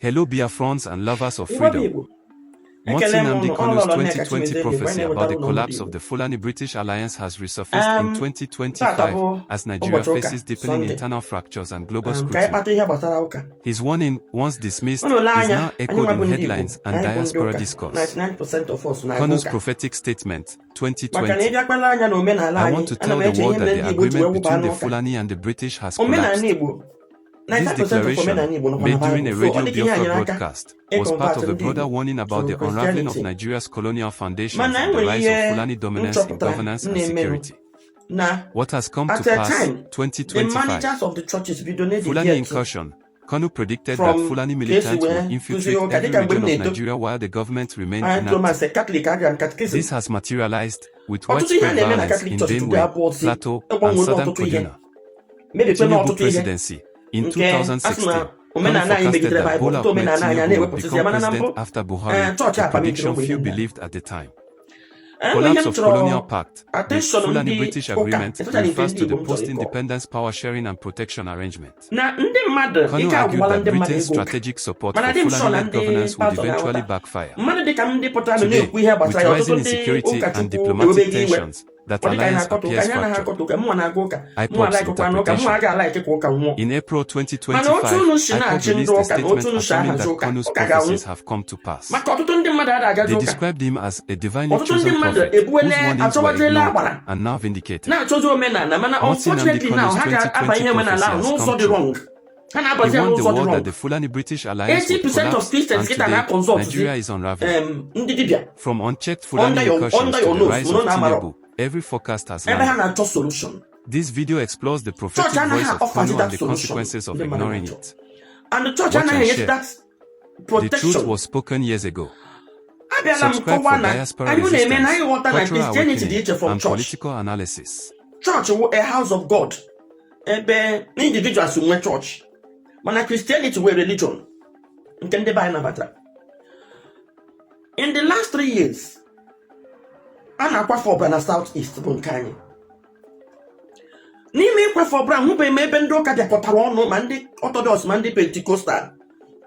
Hello, Biafrans and lovers of Igbo bụ freedom. Igbo. Moti Ekele m Nnamdi ụnụ Kanu's ọlọlọ Nneka 2020 Chimezie Igbo anyị prophecy about na-ewetara the ụnụ ọnọdụ collapse of Igbo. the Fulani-British alliance has resurfaced in Tata 2025 bụ as Nigeria ụbọchị ụka, faces deepening Sọnde. Internal fractures and global Ka anyị scrutiny. kpata ihe gbasara ụka. His warning, once dismissed, Unu lee is anya, now anyị echoed nwa bụ in ndị Igbo, headlines and anyị bụ ndị diaspora ụka. discourse. 99% of us na-aga Kanu's ụka. prophetic statement, Maka na ị 2020. bịakwala anya na omenala I anyị, want to ana tell m the eche ihe world mere that the ndị Igbo ji wee agreement wụba between the n'ụka. Fulani and the British has Omenala collapsed. Igbo, This 95% of declaration, omenala Igbo nọkwa na made during Bible. a So ọ Radio dị ka ihe a Biafra nyere aka broadcast, was part ịconvert of a ndị broader Igbo warning about to the unraveling of Christianity. Nigeria's colonial foundations Mana e and the nwere rise of ihe Fulani m dominance in chọpụtara governance and na-emenụ security. na What has come at to a pass, time, the 2025. managers of the churches bido Fulani na-deviate incursion. Kanu predicted that from Fulani ka esi militants would wee kụzie infiltrate ụka every dịka mgbe m region of na-eto. Nigeria while the government remained Anyị tụrụ inactive. masị Katọlik, agara m catechism. This has materialized with Ọtụtụ ihe a widespread na-eme na violence Catholic in Church today Benue, abụọzi Plateau, and ịgbanwe southern ọtụtụ ihe, Kaduna. mebikwe Tinubu n'ọtụtụ ihe presidency. In nke a sị 2016, na Kanu omenala anyị forecasted megidere that Baịbụl, Bola ọtụtụ Ahmed omenala anyị a Tinubu would na-ewepụsịzi ya, become mana na mbụ president after Buhari, chọọchị a a permitiri prediction ụmụ ihe few ndị a. believed at the time. Enwe ihe Collapse m of colonial chọrọ pact. The attention ndị Fulani-British ụka, agreement especially nke refers ndị to the Igbo m chọrọ ịkọ post-independence power sharing and protection arrangement. na ndị mmadụ Kanu ike argued agwụwala that ndị mmadụ Britain's ịga ụka, strategic support mana for dị m sure na Fulani-led ndị governance would pastọ eventually na-aghọta backfire. mmadụ dịka ndị pụtara nụ Today, na-ekwu ihe with gbasara ya, ọtụtụ rising ndị insecurity and ụkọchukwu diplomatic ewebe gị iwe. tensions, that Ọ dịka anyị alliance na-akọtụ ụka, appears anyị anaghị fractured. akọtụ ụka. Mụnwa na-aga ụka, mụnwa IPOB's alaikụkwa n'ụka, mụnwa interpretation. aga alaiki ka ụka nwụọ. In April Mana otu 2025, unu si IPOB na-achị ndị released a ụka na otu statement unu si affirming ahazi that ụka, Kanu's ụka ga-anwụ, prophecies have come to pass. maka ọtụtụ ndị mmadụ ada agazi They ụka. described him as a divinely Ọtụtụ ndị chosen mmadụ prophet whose ebuwele warnings were achọwaziela ignored agbara and now vindicated. na-achọzi omenala, mana Moti Nnamdi unfortunately now Kanu's ha ga-abanye 2020 omenala prophecy ahụ has n'ụzọ come dị true. wrong. Ha He na-abazi ya warned the n'ụzọ dị world wrong. that the Fulani-British alliance would 80% of collapse, Christians and kịta today, na-akọnsọlt Nigeria is unraveling. ndị dibịa From unchecked Fulani under your incursions under to your the nose rise mụrụ of na amarọ Tinubu, every forecast has ebe ha landed. na-achọ solution. This video explores the Church prophetic anaghị voice of offer Kanu that and the solution consequences of ndị mmadụ ignoring na-achọ, it. and the church Watch and anaghị enye share. that The truth protection. was spoken years ago. Abịala m Subscribe kọwaa for na diaspora anyị na-eme na resistance, anyị ghọta na cultural Christianity dị awakening, iche from and church. political analysis. Church wụ a house of God ebe individuals nwe church, mana Christianity wee religion nke ndị be anyị nabatara. In the last 3 years, a na-akwafe ọbara na South East bụ nke anyị. N'ime ịkwafe ọbara, hụbeghị m ebe ndị ụka bịakọtara ọnụ, ma ndị Orthodox ma ndị Pentecostal,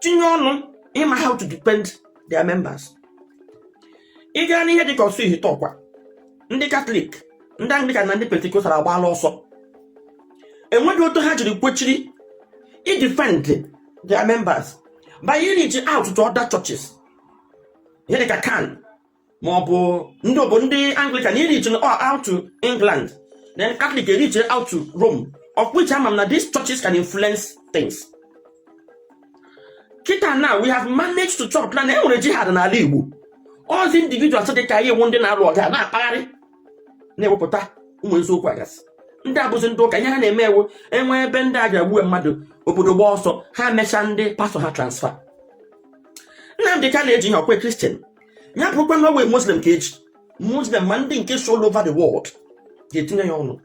tinye ọnụ ịma how to defend their members. Ị gaa n'ihe dịka ọsụ ihite ọkwa ndị Katọlik, ndị Anglican na ndị Pentecostal agbaala ọsọ. Enweghị otu ha jiri kwechiri idefend their members by reach out to other churches, ihe dịka CAN ma ọ bụ ndị obodo ndị Anglican reach out to England, then Catholic reach out to Rome, of which ama m na these churches can influence things. Kịta now we have managed to chọpụta na e nwere jihad n'ala Igbo. Ozi individuals dị ka anyị iwu ndị na-alụ ọgụ a na-akpagharị na-ewepụta ụmụ eziokwu agasị. Ndị abụzi ndị ụka, ihe ha na-eme ewu enwe ebe ndị a ga-egbu mmadụ, obodo gba ọsọ, ha mechaa ndị pastọ ha transfer. Nnamdị Kanu eji ihe ọkwe Christian ya bụrụkwa na ọwe Muslim ka eji Muslim, ma ndị nke so all over the world ga-etinye ya ọnụ.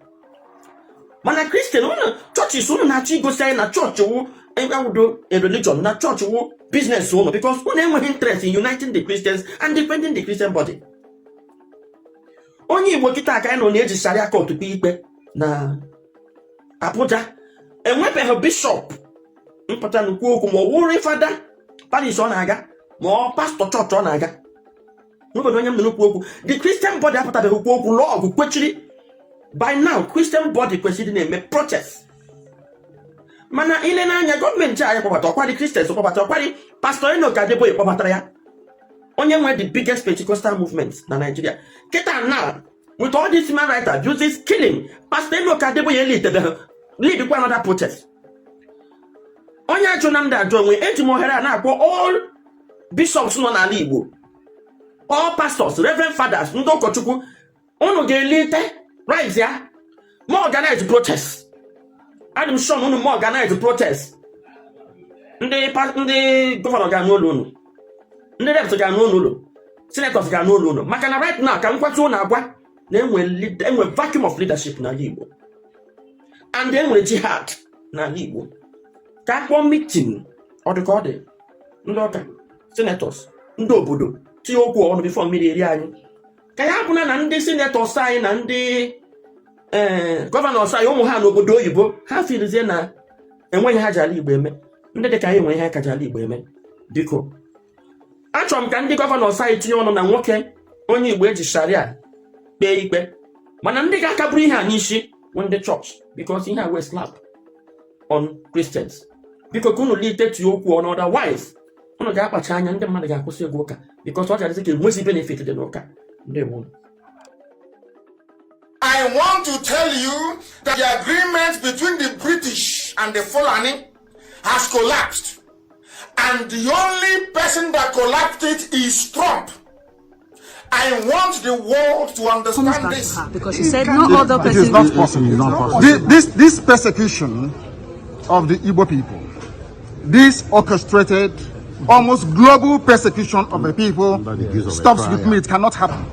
Mana Christian ụnụ, churches ụnụ na-achọ igosi anyị na chọọchị wụ awudo a religion, na chọọchị wụ business ụnụ, because ụnụ enweghị interest in uniting the Christians and defending the Christian body. Onye Igbo kịta aka anyị nọ na-eji sharia court kpee ikpe na Abuja. Enwebeghị bishọp mpụta nnukwu okwu, ma ọ wụrụ fada parish ọ na-aga, ma ọ pastọ chọọchị ọ na-aga, n'obodo onye m nụrụ okwu okwu. The Christian body apụtabeghị okwu okwu lụọ ọgụ kwechiri. By now Christian body kwesịrị ịdị na-eme protest, mana ile n'anya gọọmenti anyị kpọbata ọkwadị Christians kpọbata ọkwadị Pastọ Enoch Adeboye kpọbatara ya, onye nwe the biggest Pentecostal movement na Nigeria kịta. Now, with all these human rights abuses, killing, Pastor Enoch Adeboye lead lead kwa another protest. Onye ajụ na ndị ajụ onwe, eji m ohere a na-akpọ all bishops nọ n'ala Igbo, all pastors, reverend fathers, ndị ụkọchukwu, unu ga-elite rise ya ma organize protest. Adị m sure na unu ma organize protest, ndị gọvanọ ga-anụ olu unu, ndị reps ga-anụ olu unu, senators ga-anụ olu unu, maka na right now, ka m kwatụ unu agwa na enwe vacuum of leadership n'ala Igbo and enwere jihad n'ala Igbo. Ka a kpọọ meeting, ọ dị ka ọ dị ndị ọka, senators, ndị obodo, tinye okwu ọnụ before mmiri eri anyị. Ka ya bụna na ndị senators anyị na ndị governors anyị, ụmụ ha n'obodo oyibo, ha filizie na enweghị ha ji ala Igbo eme. Ndị dị ka anyị nwere ihe ka ji ala Igbo eme. Biko, achọrọ m ka ndị governor anyị tinye ọnụ na nwoke onye Igbo eji sharia kpee ikpe, mana ndị ga-akaburu ihe a n'isi bụ ndị chọọchị, because ihe a wee slap on Christians. Biko, ka unu lite tie okwu ọnụ, otherwise unu ga-akpacha anya, ndị mmadụ ga-akwụsị ịga ụka, because ọ ga-adịzi ka enwezi benefit dị n'ụka. Ndị unu. I want to tell you that the agreement between the British and the Fulani has collapsed. And the only person that collapsed it is Trump. I want the world to Comes understand back this. To her because she said no other It is person. not possible. This persecution of the Igbo people, this orchestrated, almost global persecution of the people stops with me. It cannot happen.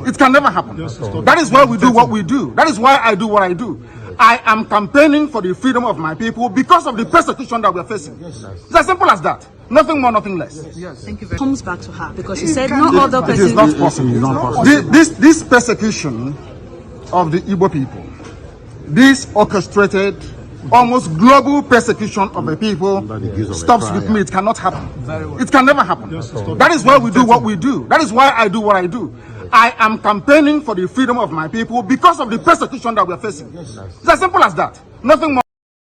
It can never happen. That is why we do what we do. That is why I do what I do. I am campaigning for the freedom of my people because of the persecution that we are facing. It's as simple as that. Nothing more, nothing less. Thank you very Comes back to her because she said no other It is person. not possible. This persecution of the Igbo people, this orchestrated, almost global persecution of the people stops with me. It cannot happen. It can never happen. That is why we do what we do. That is why I do what I do. I am campaigning for the freedom of my people because of the persecution that we are facing. It's as simple as that. Nothing more.